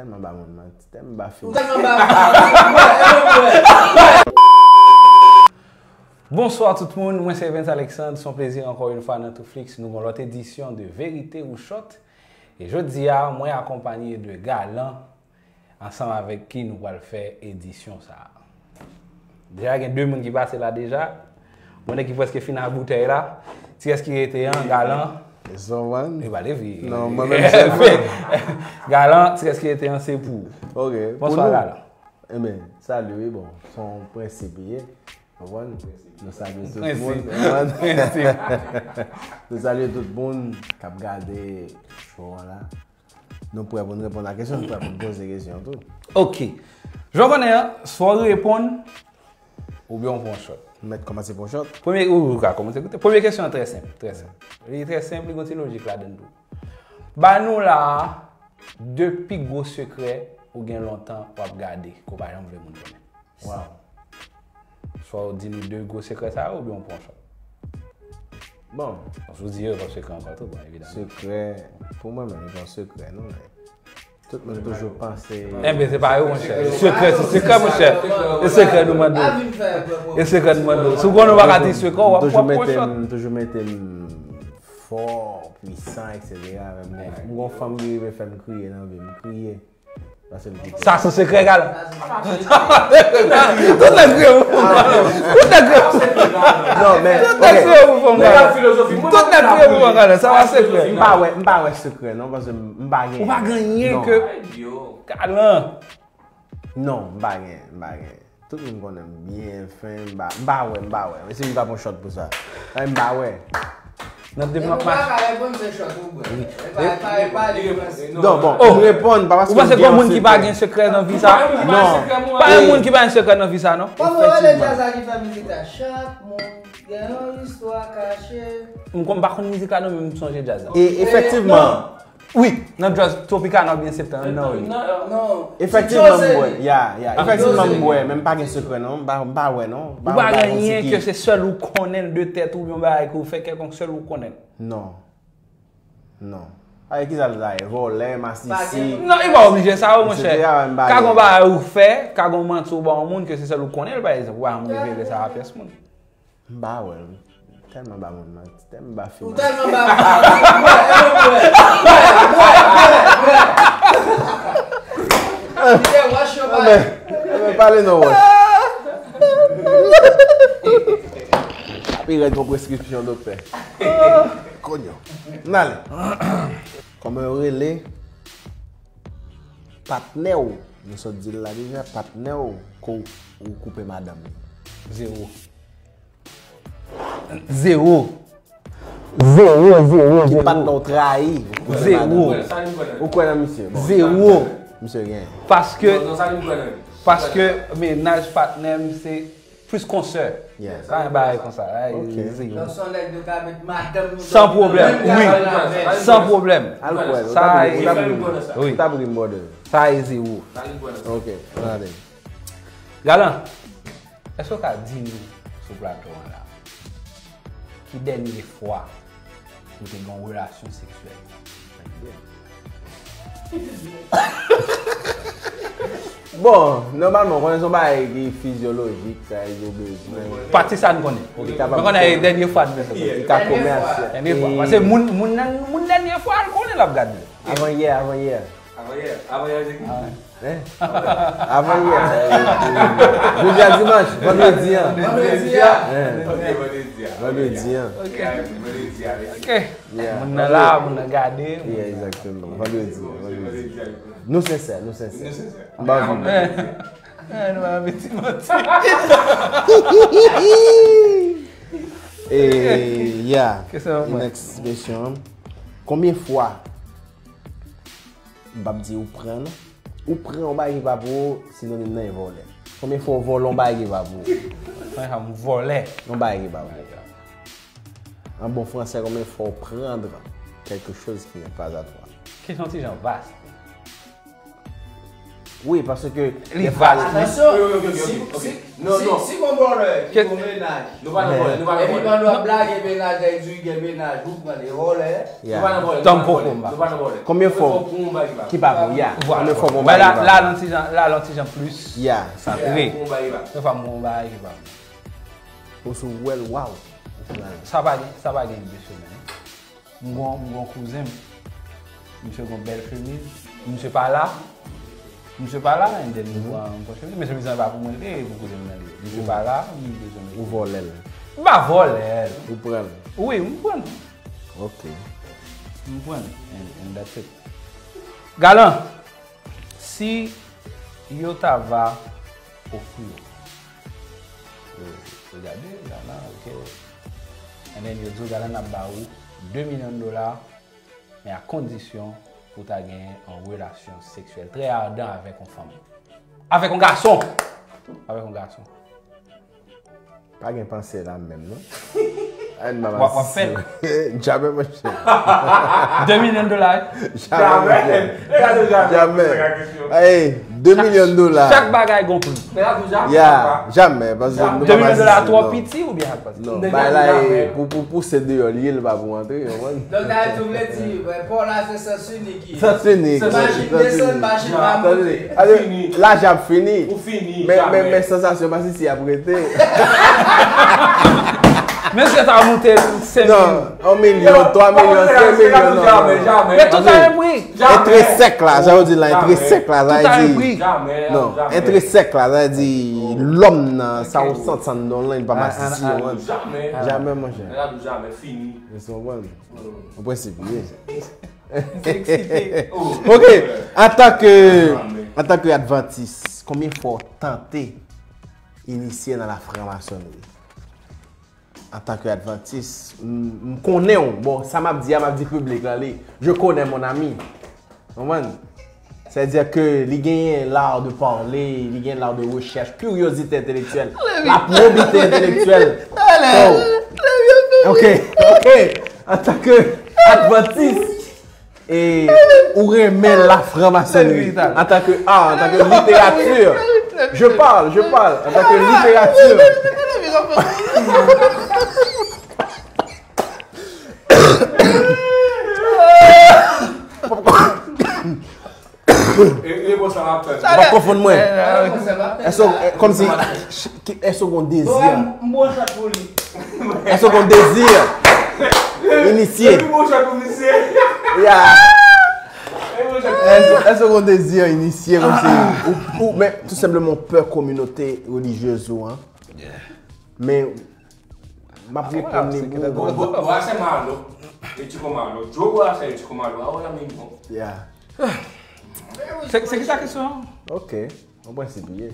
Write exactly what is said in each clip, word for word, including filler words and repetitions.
Tèlman ba moun manti, tèlman ba fim. Ou tèlman ba. Bonswa tout moun, mwen se Evens Alexandre, se yon plezi ankò yon fwa nan Touflix nou gen yon lòt edisyon de Verite ou Shot. E jodi a, mwen akonpanye de Galan, ansanm avèk ki nou pral fè edisyon sa a. Deja gen de moun ki pase la deja. Mwen ki prèske fin ak boutèy la. Ti rès ki rete an, Galan. It's so fun. E ba leve. Non, mwen menm sèlman. Galan, ti rès ki rete an, se pou ou. Ok. Bonswa Galan. Ebyen, salut, wi, bon, se yon prensip li ye. Konprann? Nou salye tout Prensip. Moun. Konprann? Prensip. Nou salye tout moun k ap gade show an la. Nou prè pou n reponn a kesyon, nou prè pou n poze kesyon tou. Ok. Jan w konnen an, swa w reponn, oubyen w pran yon shot. M mèt kòmanse pran yon shot. Premye, ou, ou ka kòmanse koute. Premye kesyon an trè senp, trè senp. Li trè senp, li gen ti lojik ladan l tou. Ba nou la a, de pi gwo sekrè ou gen lontan w ap gade, ke w pa janm vle moun konnen. Wow. Swa w di nou de gwo sekrè sa yo, oubyen w pran yon shot. Bon, Bon, si w di yo, se yon sekrè ankò tou, bon, evidaman. Sekrè, pou mwen menm, li pa yon sekrè, non, men tout moun toujou panse. Enben, se pa yo, monchè. Sekrè, se sekrè, monchè. Se sekrè nou mande. Se sekrè nou mande. Si w konnen w pa ka di sekrè, w ap Toujou pran mete shot. M, toujou mete m fò, pwisan, et cetera. Men m gen yon fanm ki rive fè m kriye nan vi m. M kriye. Paske m kite. Sa se sekrè, Galan. Tout nèg kriye pou fanm. Tout nèg kriye pou fanm. Non, men, Tout nèg kriye pou fanm, Galan. Tout nèg kriye pou fanm, Galan. Sa pa sekrè. M pa wè, m pa wè sekrè, non, paske m pa gen. Ou pa gen anyen Non. Ke Galan. Non, m pa gen, m pa gen. Tout moun konnen m byen fen, m pa, m pa wè, m pa wè. Men si m pa pran shot pou sa. Ay, m pa wè. Nan Depi devlopman. Pa ka reponn se shot ou bwè. E pa, e pa, e pa li reponn. Non, bon, Oh. m reponn, pa paske Ou panse m gen moun ki pa sekrè. Gen sekrè nan vi sa? Non. Pa gen moun ki pa gen sekrè nan vi sa, non? Kòman w rele djaz la ki fè mizik la? Chak moun gen yon istwa kache. M konn pa konn mizik la, non, men m sonje djaz la. E efektivman, Wi, nan djaz Tropicana oubyen Septan, non, wi. Non. Efektivman, m Jose. Bwè. Ya, ya. Efektivman, m Jose. Bwè, men m pa gen sekrè, non. M pa, m pa wè, non. M Ou pa m gen konn anyen se ke ki. Se sèl ou konnen l de tèt ou, yon bagay ke w fè kèlkonk sèl ou konnen l. Non. Non. Ay, ki sa l ta ye? Vòlè, masisi. Pa gen. Non, e pa oblije sa, wi, monchè. Etsetera, m pa Ka gen gen. Yon bagay ou fè, ka gen yon manti ou ba yon moun ke se sèl ou konnen l, pa egzanp, ou pa janm revele sa a pèsonn. M pa wè l. Tèlman ba moun manti, tèlman ba Ou fim. Tèlman ba. Bwè, bwè, bwè, bwè, bwè. Lidè, wash your body. Men pale non, wè. Api rèd pou preskripsyon doktè. Konyo. N ale. Kòman yo rele patnè w? Nou sot di l la deja, patnè w ke w koupe madanm li. Zewo. Zewo. Zewo, zewo, Ki zewo. Patnè w trayi? Ou kwè Zewo. madanm? Ou kwè nan misye? Bon. Zewo. Misye gen. Paske, Non, sa li kwè nan li. Paske mennaj patnè m se plis konsè. Yes. Sa yon bagay konsa. Ay, Ok. Zewo. Donk se yon nèg nou ka met madanm nou San pwoblèm, menm wi. kay avè l. San pwoblèm. Al kwè l. Ou Sa ta e- ou ta Li fè bri. nou konnen sa. Wi. Ou ta bri m bòdè. Sa e zewo. Sa li kwè nan sa. Ok. Gade. Galan, èske w ka di nou sou plato an la ki dènye fwa ou te gen yon relasyon seksyèl? Bon, nòmalman, konnen se yon bagay ki fizyolojik, sa e yo bezwen. Pati sa n konnen. Li kapab Mwen konnen e dènye fwa n bezwen. Li ka komèsyè. Dènye fwa. Paske moun, moun nan, moun dènye fwa l konnen l ap gade. Avan yè, avan yè. Avan yè, avan yè se ki? Hein? Avan yè. Jodi a dimanch, vandredi an. Vandredi a. Hein? Ok, vandredi a. Vandredi an. Ok, vandredi a. Ok. Moun nan la, moun nan gade. Yeah, exactement. Vandredi, vandredi. Vandredi a. Nou sensè, nou sensè. Nou sensè. M pa vin. Eh, nou pa vin di manti. E, yeah. Kesyon mwen. Next question. Konbyen fwa, m p ap di ou pran, non. Ou pran yon bagay ki pa pou ou, sinonim nan e vòlè. Konbyen fwa ou vòlè yon bagay ki pa pou ou? Mwen, sa m vòlè. Yon bagay ki pa pou ou. An bon fransè, konbyen fwa ou prendre quelque chose qui n'est pas à toi? Kesyon ti jan vas. Wi, paske li va. Atansyon, si, si, si gon vòlè ki gon mennaj, nou pa nan vòlè, nou pa nan vòlè. Epi pandan w ap lage mennaj la, li di w li gen mennaj, ou pran l, e vòlè. Nou pa nan vòlè. Tanm poko m pa. Konbyen fwa ki pa bon, ya. Konbyen fwa bon bagay la. La, la, yon ti jan plis. Ya. Sa tre. Yon fwa m bon bagay ki pa bon. Ou sou wèl, waw. Sa pa gen, sa pa gen de semèn. M gon, m gon kouzen m. Misye gon bèl chemiz. Misye pa la. Misye pa la, and then m pran, m pran chemiz. Men chemiz lan pa pou mwen li te ye, pou kouzen m nan li ye. Misye pa la, m bezwen mete. Ou vòlè l. M pa vòlè l. Ou pran l. Wi, m pran l. Ok. M pran l. And, and that's it. Galan, si yo ta va ofri w. Yo, yo gade, Galan, ok. And then yo di w, Galan, n ap ba ou de milyon dola, men a kondisyon pou w ta genyen yon relasyon seksyèl trè adan avèk yon fanm. Avèk yon gason! Avèk yon gason. Pa gen panse la menm non. Ay, m pa. W ap fè l. Jamè, monchè. De milyon dola, wi. Jamè, monchè. Jamè. Ay, de milyon dola. Chak bagay gon pri. Ya, jamè. Paske nou pa. De milyon dola twò piti oubyen ak panse? Non, bay la, pou, pou pouse deyò l ye, l pa pou antre, w konprann? Donald Trump vle di, pa w la se sans inik. Sans inik. Machin desann, machin pa monte. Lajan ap fini. Ou fini. Men, men, men sansasyon pa sisi ap rete. Mesye ta moute senk mil. Non, yon milyon, twa milyon, senk milyon, non. Men tout a yon pri. Enterè sèk la, sa yo di la, enterè sèk la, sa vle di. Non, enterè sèk la, sa vle di lòm nan, sa ou santi anndan w lan, li pa masisi, w konprann? Jamè, monchè. Jamè, fini. Ou konprann? Ou prensip li ye. Ok, antanke, antanke advantis, konbyen fwa w tante inisye nan lafranmasonri? Antanke advantis, m, m konnen w. Bon, sa m ap di a, m ap di piblik lan li. Je connais mon ami. Konprann? Sètadi ke li genyen l'art de parler, li genyen l'art de recherche, curiosité intellectuelle, la probité intellectuelle. So, ok, ok. Antanke advantis, e ou renmen lafranmasonri. Antanke art, antanke literati. Je parle, je parle, antanke literati. Ou pa konfonn mwen. Èske, kòmsi, èske w gon dezi? Èske w gon dezi inisye? Èske, èske w gon dezi inisye kòmsi ou, ou, men tou senpleman w pè kominote relijyez ou an? Men M ap reponn li pou ou. Bon, bon, bon, se Marlo. E ti kon Marlo. Djo gwo afè, e ti kon Marlo. A, w la menm bon. Yeah. Se, se ki sa kesyon an? Ok. An prensip, li ye.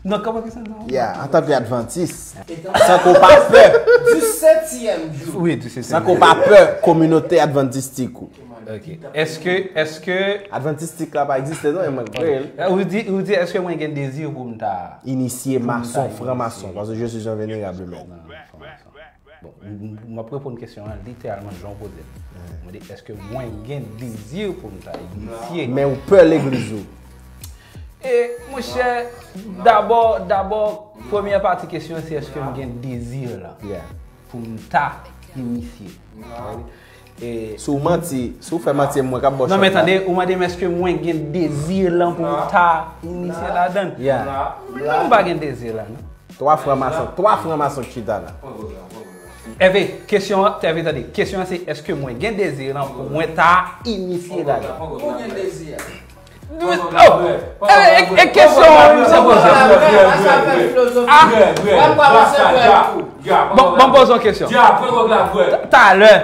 Non, kòman kesyon an? Yeah, antanke advantis, san ke w pa pè. Du septième jour. Wi, du septième jour. San ke w pa pè kominote advantistik ou. Ok. Èske, èske advantistik la pa egziste non, e mwen k kreye l. Ou di, ou di, èske mwen gen dezi pou m ta inisye mason, fran mason, paske je suis un vénérable maître. Bon, m, m, m ap reponn kesyon an literalman jan w poze l. Mwen mande, èske mwen gen dezi pou m ta inisye? Men ou pè legliz ou? E, monchè, dabò, dabò, premyè pati kesyon an se èske m gen dezi la pou m ta inisye. E si w manti, si w fè manti, e mwen k ap ba w chans la. Non, men tande, ou mande m èske mwen gen dezi lan pou m ta inisye ladan l. Non, m pa gen dezi lan non. Twa fran mason, twa fran mason k chita la. Ève, kesyon an, Ève, tande, kesyon an se èske mwen gen dezi lan pou mwen ta inisye ladan l. Ou gen dezi a. Oh! E, e, e kesyon an, misye poze. Bon, bon, poze yon kesyon. Talè.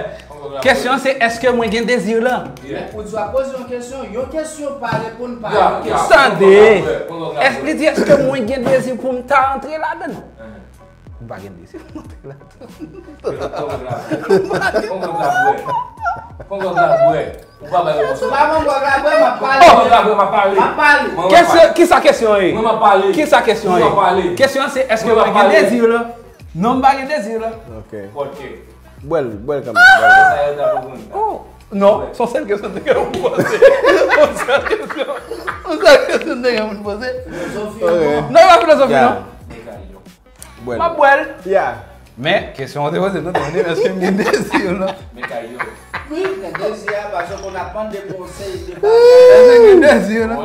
Kesyon an se èske mwen gen dezi lan? Ou di w ap poze yon kesyon, yon kesyon pa reponn pa yon kesyon. Tande. Èske li di èske mwen gen dezi pou m ta antre ladan l? M pa gen dezi pou m antre ladan l. Ou pa ban repons. Ou pa ban gwòg la bwè, m ap pale. M ap pale. M ap pale. Kisa kesyon an ye? Mwen m ap pale. Kisa kesyon an ye? Kesyon an se èske mwen gen dezi lan? Non, m pa gen dezi lan. Ok. Bwè l, bwè l kanmenm. Oh, non, se yon sèl kesyon te gen pou poze. Yon sèl kesyon. Yon sèl kesyon. Yon moun poze. Filozofi ankò. Non, e pa filozofi, non. Bwè l. M ap bwè l. Yeah. Men, kesyon an te poze, nou te mande èske m gen dezi, non? Men kay yo. Wi, gen dezi a, paske konn ap mande konsèy de bagay. Èske m gen dezi, non?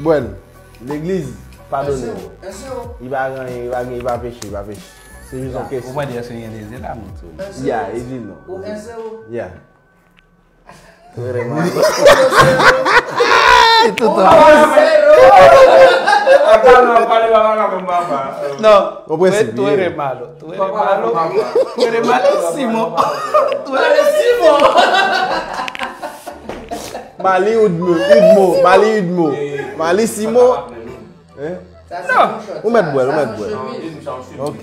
Bwè l. Legliz padone. Li pa gen, li pa gen, li pa peche, li pa peche. Se jis yon kesyon. Ou mande èske m gen dezi la, m di w. Yeah, li di non. Ou en zero. Yeah. Tou vrèman. Li toutan. Non. Ou prensip, tou vrèman. Tou vrèman. Tou vrèman. Simon. Tou vrèman. Simon. Mali Udmo, Udmo, Mali Udmo. Mali Simo. Hein? Non. Ou mèt bwè l, ou mèt bwè l. Ok.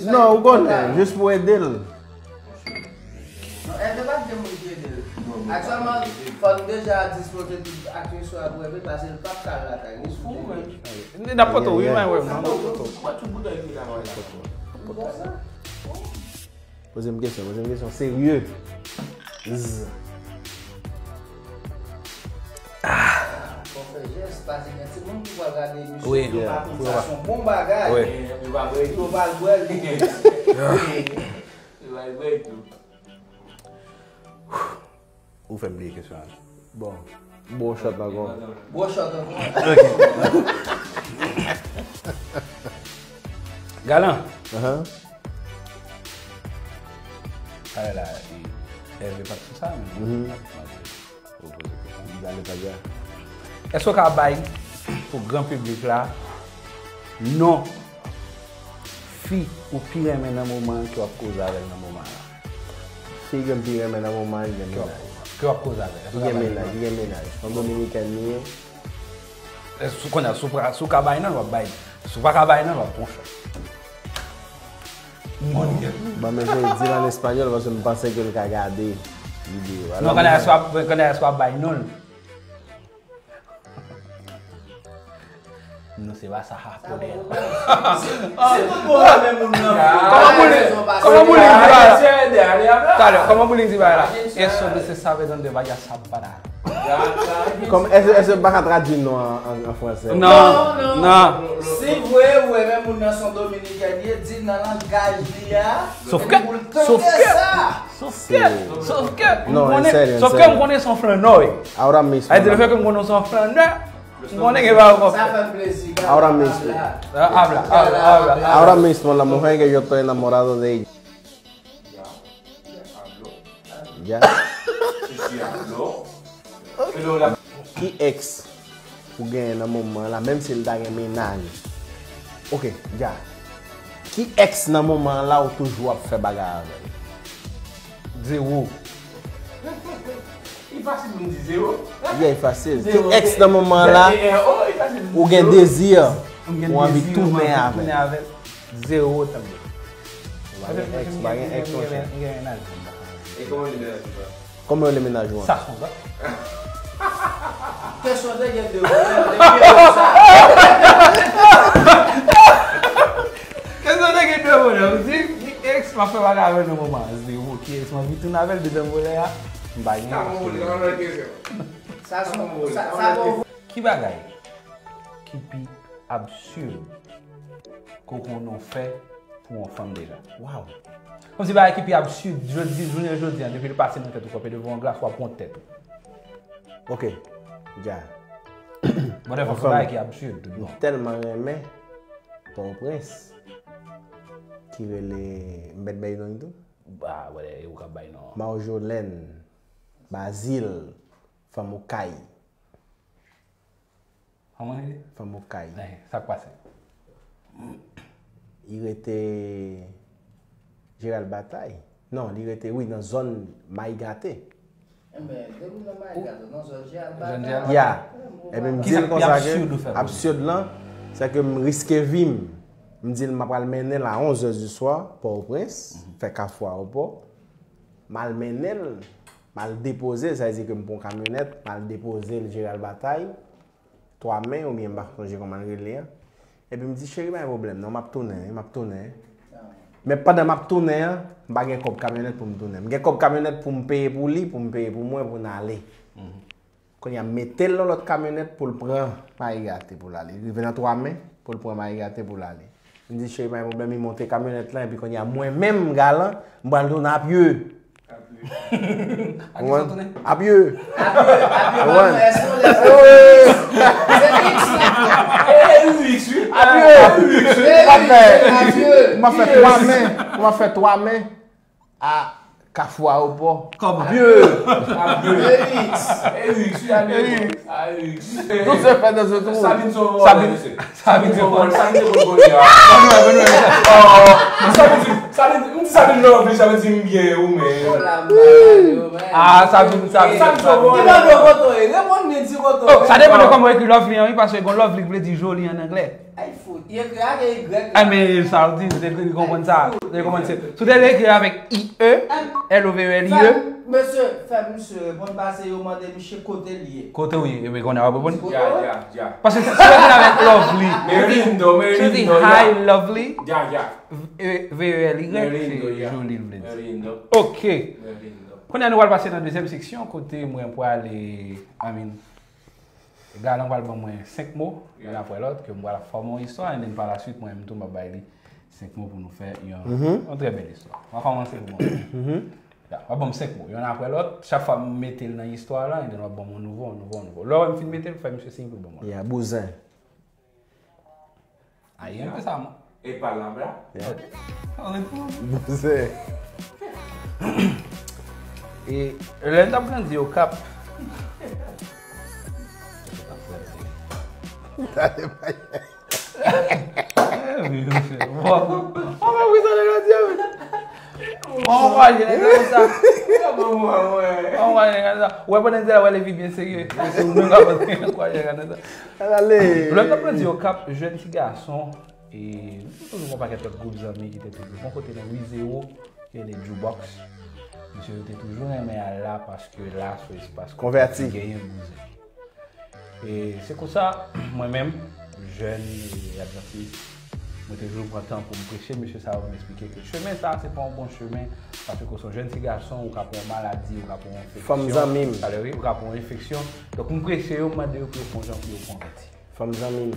Non, ou konnen, jis pou ede l. Non, Ève pa t gen moun ki ede l. Aktyèlman, fò n deja dispoze tout akseswa pou Ève, paske l p ap ka al lakay li sou teren. N ap pote w, wi, mwen, wè, n ap pote w. Poze m kesyon, poze m kesyon serye. Fò fè jès, paske gen timoun ki pral gade emisyon yo pa konn sa se yon bon bagay. Yo pa bwè l. Yo pa bwè l. Yo pa bwè l tou. Ou fè m bliye kesyon an. Bon. Bon shot ankò. Bon shot ankò. Ok. Galan. Ahan. Talè la, e, Ève pa t sou sa, men. Mhm. Ou poze kesyon. Gade pa dja. Èske w ka bay pou gran piblik la non fi ou pi renmen nan moman an ke w ap koze avè l nan moman an la? Fi ke m pi renmen nan moman an, li gen mennaj. Ke w ap koze avè l? Li gen mennaj, li gen mennaj. Se yon dominikèn li ye. Èske w konnen, si w pa, si w ka bay non l, w ap bay. Si w pa ka bay non l, w ap pran yon shot. M konn gen. Ban m eseye di l an espanyòl paske m panse ke l ka gade videyo a. Non, konnen èske w ap, konnen èske w ap bay non l. Non, se pa sa, ha, konnen. Se tout bon renmen moun nan. Kòman Bouling, kòman Bouling di bagay la? Talè, kòman Bouling di bagay la? Eso de se sabe dónde vaya, sabrá. Kòm, èske, èske m pa ka tradui non an, an, an fransè? Non, non. Si vre ou renmen moun nan se yon dominikèn ye, di l nan langaj li a. Sofke, sofke, sofke, sofke, m konnen, sofke m konnen se yon flannè, wi. Ahora mismo. Sa vle di, lefètke m konnen se yon flannè, m konnen gen bagay w ap fè. Ahora mismo. Habla, habla, habla, habla. Ahora mismo la mujer que yo estoy enamorado de ella. Ya. Ki ex ou genyen nan moman an la, menm si l ta gen mennaj? Ok, ya. Ki ex nan moman an la ou toujou ap fè bagay avè l? Zewo. Li fasil pou m di zewo. Yeah, li fasil. Ki ex nan moman an la ou gen dezi, ou anvi tounen avè l? Zewo, tanpri. Ou pa gen ex, ou pa gen ex, monchè. M gen mennaj mwen. E kòman li mennaj ou a? Kòman li mennaj ou a? Sa se konsa. Kesyon te gen de volè, te gen sa. Kesyon te gen de volè. Ou di, ki ex m ap fè bagay avè l nan moman an? Zewo. Ki ex m anvi tounen avè l? Dezyèm volè a, m pa gen. Sa se yon, sa, sa bon. Ki bagay ki pi absird ke w konnen w fè pou yon fanm deja? Waw. Kòmsi bagay ki pi absird, jodi, jounen jodi a, depi l pase nan tèt ou, kanpe devan yon glas, w ap wont tèt ou. Ok, dja. Bon, yon bagay ki absird, m tèlman renmen Pòtoprens, ki rele, m mèt bay non li tou? Ba, wè, e ou k ap bay non an. Marjolaine, Bazil, fanm Okay. Kòman li ye? Fanm Okay. Eh, sa k pase? Li rete Jeral Batay. Non, li rete, wi, nan zòn Mayi Gate. Enben, depi nan Mayi Gate, nan zòn Jeral Batay. Ya. Enben, m di l konsa ke absird lan, se ke m riske vi m. M di l m ap pral mennen l a onz è di swa, Pòtoprens, fè Kafou Ayewopò. M al mennen l, m al depoze l, sa vle di ke m pran yon kamyonèt, m al depoze l Jeral Batay, Twa Men, oubyen m pa sonje kòman l rele an. Epi m di, cheri, pa gen pwoblèm, non, m ap tounen, wi, m ap tounen. Men pandan m ap tounen an, m pa gen kòb kamyonèt pou m tounen. M gen kòb kamyonèt pou m peye pou li, pou m peye pou mwen, pou n ale. Mhm. Kounye a, m mete l nan lòt kamyonèt pou l pran Mayi Gate pou l ale. Li rive nan twa men pou l pran Mayi Gate pou l ale. M di, cheri, pa gen pwoblèm, li monte kamyonèt lan, epi kounye a, mwen menm, Galan, m pral tounen a pye. A ki sa w tounen? A pye. A pye, a pye, Ou konprann? Mwen, èske w lè sa? Se X la. E, e, X, wi. A pye. A pye. M ap fè, m ap fè twa men, m ap fè twa men a Kafou Ayewopò. Kòman? A pye. A pye. E X. E X, wi, a pye. E X. A X. Tout se fè nan se tou. Sabine se yon vòlè, mesye. Sabine se vòlè, Sabine se vòlè, kounye a. Ann wè, ann wè. Oh, Sabine, Sabine, m di Sabine love li, sa vle di m byen, ou men. Oh la, m pa gade yo, men. Ah, Sabine, Sabine, Sabine se yon vòlè. Ki mande w kote w ye? Reponn li, di kote w ye. Oh, sa depann de kòman w ekri love li an, wi, paske gon love li ki vle di joli an anglè. Ay, fout. Li ekri avèk Y. Ah, men sa w di, m te konprann sa. M te konprann se, si w te ekri avèk I E, L O V E L I E. Mesye, fè misye reponn, pase yo mande misye kote l ye. Kote w ye? Ebyen, kounye a w ap reponn. Dja, dja, dja. Paske si, si w ekri avèk lovely, Merindo, si w di Merindo, hi, ya. Lovely, Ya, ya. E, V E L Y, Merindo, se ya. Joli, l vle di. Merindo. Ok. Merindo. Kounye a, nou pral pase nan dezyèm seksyon, kote mwen pral, I mean, Galan pral ban mwen senk mo, youn apre lòt, ke m pral fòme yon istwa, and then pa la suite, mwen menm tou, m ap bay li senk mo pou nou fè yon, yon trè bèl istwa. M a kòmanse pou mwen. Ya, w ap ban m senk mo, youn apre lòt, chak fwa m mete l nan istwa la, and then w ap ban m yon nouvo, yon nouvo, yon nouvo. Lè w wè m fin mete l, fè misye siy pou l ban mwen. Ya, bouzen. Ayen, men sa, mwen. E palabra. Ya. Bouzen. E lè n t ap grandi Okap. Mwen pa wè sa nan radyo, wi. Mwen ankouraje nèg la konsa. Mwen ankouraje nèg la konsa. Ou wè pandan nèg la wè Levi byen serye. Se ou menm k ap ankouraje nèg la konsa. Lè m t ap grandi Okap, jèn ti gason, e nou te toujou gon pakèt lòt gwoup zanmi ki te toujou. Gon kote nan Wi Zewo, ki rele Jukebox. Misye yo te toujou renmen al la paske la se yon espas kote ki genyen bouzen. E se konsa, mwen menm, jèn e advantis, mwen te toujou pran tan pou m preche mesye sa yo, pou m eksplike ke chemen sa a, se pa yon bon chemen, paske w se yon jèn ti gason, ou ka pran yon maladi, ou ka pran yon enfeksyon. Fanm zanmi m. Talè, wi, ou ka pran yon enfeksyon. Donk, m preche yo, m mande yo pou yo fè yon jan pou yo konvèti. Fanm zanmi m.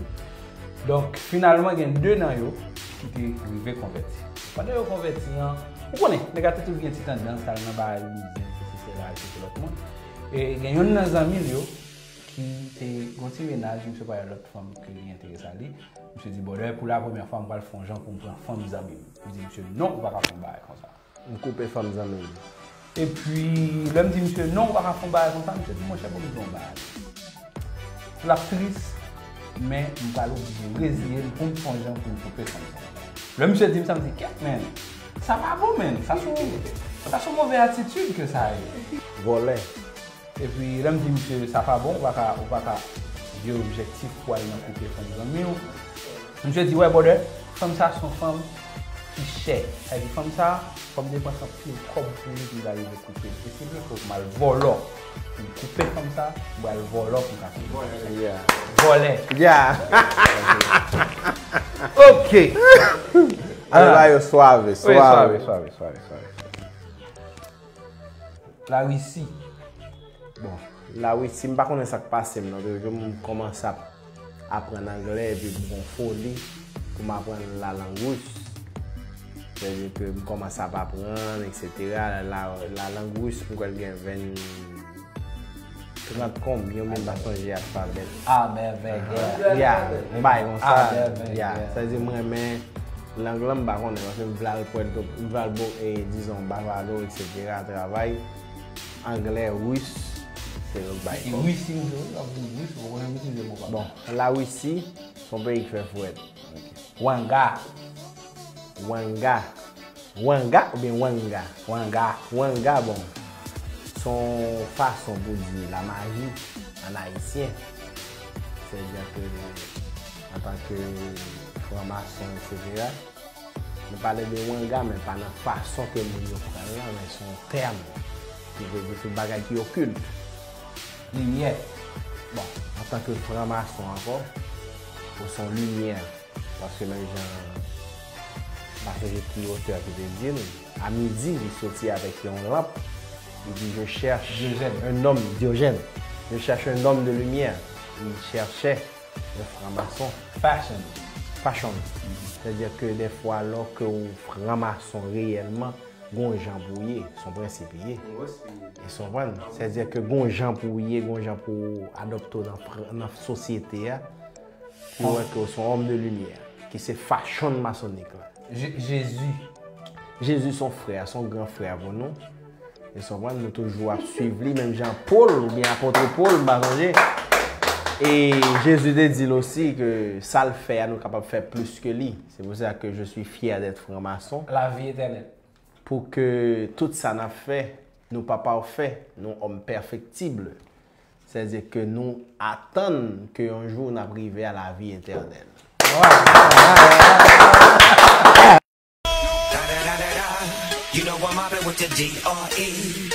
Donk, finalman, gen de nan yo ki te rive konvèti. Pandan yo konvèti an, ou konnen, nèg la te toujou gen ti tandans al nan bagay bouzen, sesi, sela, etsetera, tout moun. E gen youn nan zanmi l yo ki te gon ti mennaj, misye pa yon lòt fanm ke li enterese a li. Misye di, brother, pou la premyè fwa, m pral fè yon jan pou m pran fanm zanmi m. M di misye, non, ou pa ka fè yon bagay konsa. M koupe fanm zanmi m. Epi, lè m di misye, non, ou pa ka fè yon bagay konsa, misye di, monchè, bon, m di yon bagay. L ap tris, men m pral oblije reziye m pou m fè yon jan pou m koupe fanm zanmi m. Lè misye di m sa, m di, kèt, men, sa pa bon, men, sa se yon, sa se yon move atitid ke sa ye. Vòlè. Epi, lè m di misye, sa pa bon, ou pa ka, ou pa ka gen objektif pou al nan koupe fanm zanmi w. Misye di, wè, brother, fanm sa se yon fanm ki chè. Sa vle di, fanm sa, fò m depanse anpil kòb pou li, pou m ta rive koupe l. E si l vle, fòk m al vòlò pou m koupe fanm sa, m pral vòlò pou m ka koupe. Yeah. Vòlè. Yeah. Ok. Ale la, yo swave, swave. Wi, swave, swave, swave, swave. Larisi. Bon, Larisi, m pa konnen sa k pase m nan. Toujou m kòmanse ap aprann anglè, epi m gon foli pou m aprann lalang ris. Sètadi ke m kòmanse ap aprann, etsetera. La, lalang ris, m kwè l gen ven, trant konbyen, m pa sonje alfabè. A, mèvègè. Ya, yon bagay konsa. A, mèvègè. Ya, sètadi m renmen lang lan, m pa konnen, paske m vle al Pwèto, m vle al bo-, e, dizon, Bavado, etsetera, travay. Anglè, ris, se lòt bagay. E Risi, m di w, w ap di Risi, ou konnen m itilize mo pa. Bon, Larisi, se yon peyi ki fè frèt. Ok. Wanga. Wanga. Wanga oubyen wanga? Wanga. Wanga, bon, se yon fason pou di lamaji an ayisyen. Sètadi ke, antanke franmason, etsetera, nou pale de wanga, men pa nan fason ke moun yo pran l lan, men se yon tèm ki vle di tout bagay ki okil. Limyè. Bon, antanke franmason ankò, ou se yon limyè, paske menm jan, m pa sonje ki otè ki te di l, a midi, li soti avèk yon lanp, li di, je cherche un homme, Diogèn. Je cherche un homme de lumière. Il cherchait un franc-maçon. Fashion. Fashion. C'est-à-dire que des fois, alors que ou franc-maçon réellement, gon jan pou ye, son prensip ye. E son pran. C'est-à-dire que gon jan pou ye, gon jan pou adopte nan, fr- nan sosyete a. Ki wè ke son homme de lumière, ki se fashion maçonnique la. Je- Jezi. Jezi son frè, son gran frè pou nou. E son pran, nou toujou ap swiv li, menm jan Pòl oubyen apot Pòl, m pa sonje. E Jezi te di l osi ke sa l fè a, nou kapab fè plis ke li. C'est pour ça que je suis fier d'être franc-maçon. Lavi etènèl. Pou ke tout sa n ap fè, nou pa pafè, nou homme perfectible. C'est-à-dire que nou atann ke yon jou n ap rive a lavi etènèl. You know I'm mobbing with the D R E.